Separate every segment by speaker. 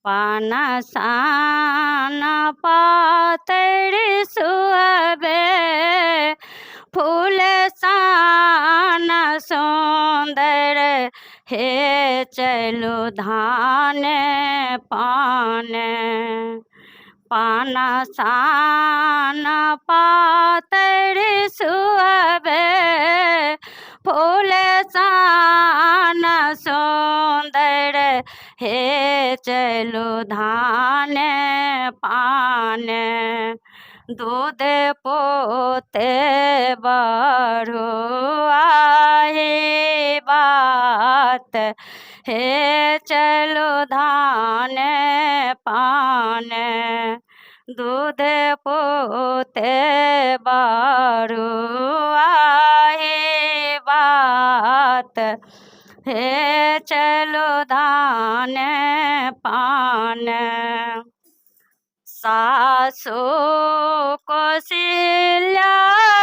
Speaker 1: पान सान पातरि सुहबे, फूल सान सुन्दर, हे चलू धान पान। पान सान पातरि सुहबे, फूल सान सुन्दर, हे चलू धान पान। दूध पोते बढ़ू आही बात, हे चलू धान पान। दूध पोते बढ़ू आही बात, हे चलू धान पान। सासु कौशल्या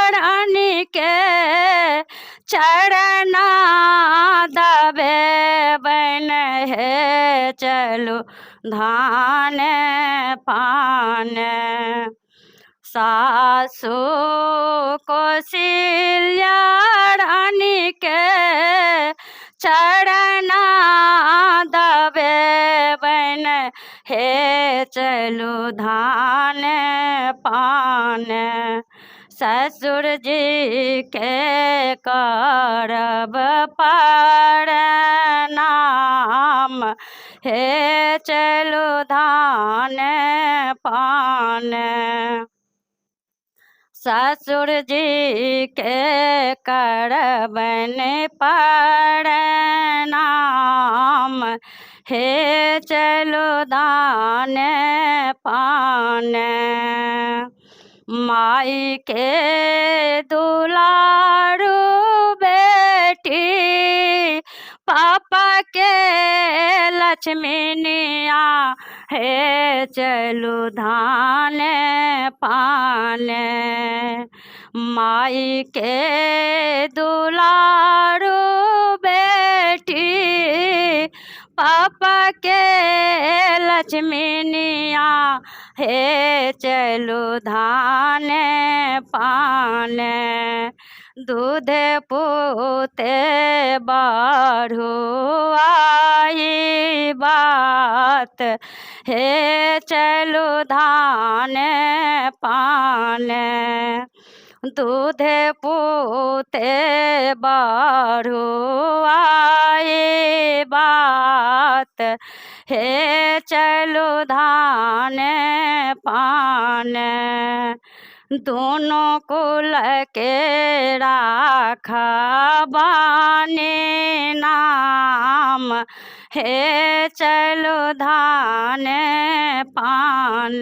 Speaker 1: रानीके चरणा दबे बन, हे चलू धान पान। सासु कौशल्या रानीके चरणा दबे बन, हे चलू धान पान। ससुर जी के करब प्रणाम, हे चलू धान पान। ससुर जी के करबनि प्रणाम, हे चलू धान पान। माई के दुलारू बेटी, पापा के लक्ष्मीनिया, हे चलू धान पान। माई के दुलारू बेटी, पापा के लक्ष्मीनिया, हे चलू धान पान। दूध पूते बढ़ू आई बात, हे चलू धान पान। दूध पूते बढ़ू आई बात, हे चलू धान पान। दोनों कुल के राखबानी नाम, हे चलू धान पान।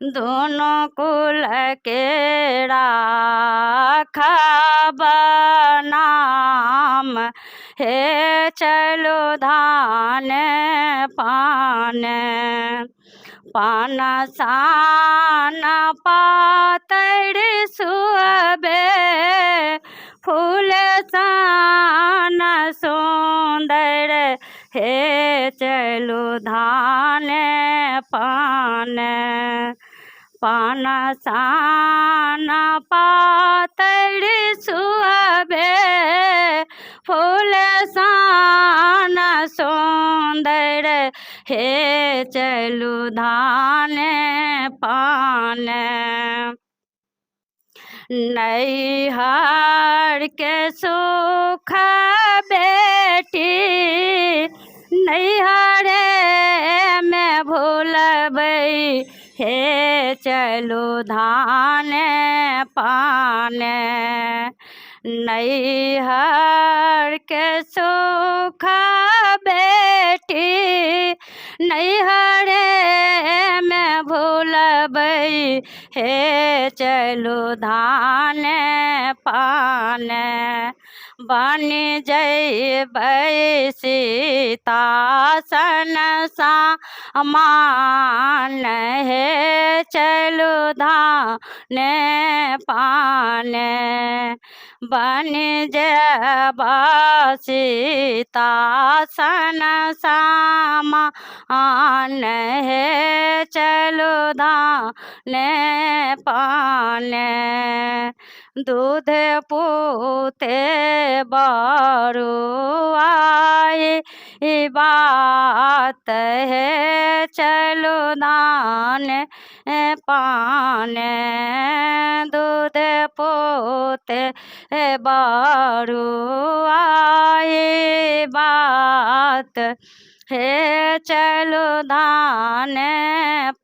Speaker 1: दोनों कुल के राखब नाम, हे चलू धान पान। पान सान पातरि सुहबे, फूल सान सुन्दर, हे चलू धान पान। पान सान पातरि सुहबे, फूल सान सुन्दर, हे चलू धान पान। नैहर के सुख बेटी, नैहरे मे भूलबै, हे चलू धान पान। नैहर के सुख बेटी, नैहरे मे भूलबै, हे चलू धान पान। बनि जयबै सीता सन सामान हे चलू धाने पाने बनि जयब सीता सन सामान हे चलू धाने पाने दूध पूते बरु आए ई बात हे चलू दान पाने दूध पोते बरु आए बात हे चलू धान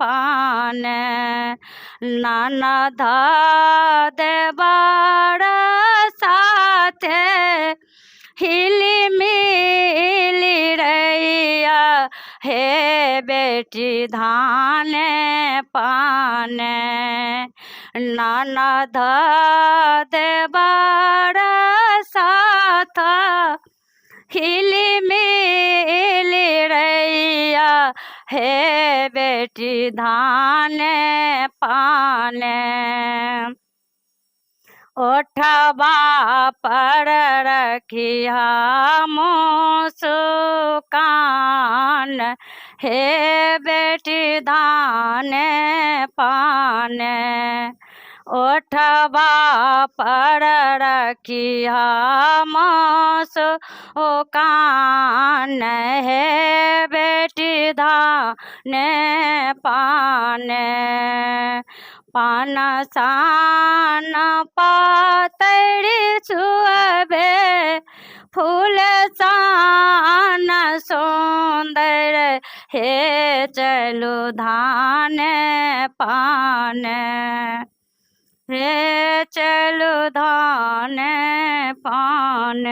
Speaker 1: पान नाना धा देवर साथे हिली मिली रैया हे बेटी धान पाने नाना धा देवर साथ हिली मिली रैया हे बेटी धान पाने ओठबा पर रखिया मुस्कान हे बेटी धान पाने ओठबा पर रखिया मुस्कान हे बेटी धान पाने पान सान पातरि छुअबे फूल सान सुन्दर हे चलू धान पान हे चलू धान पान।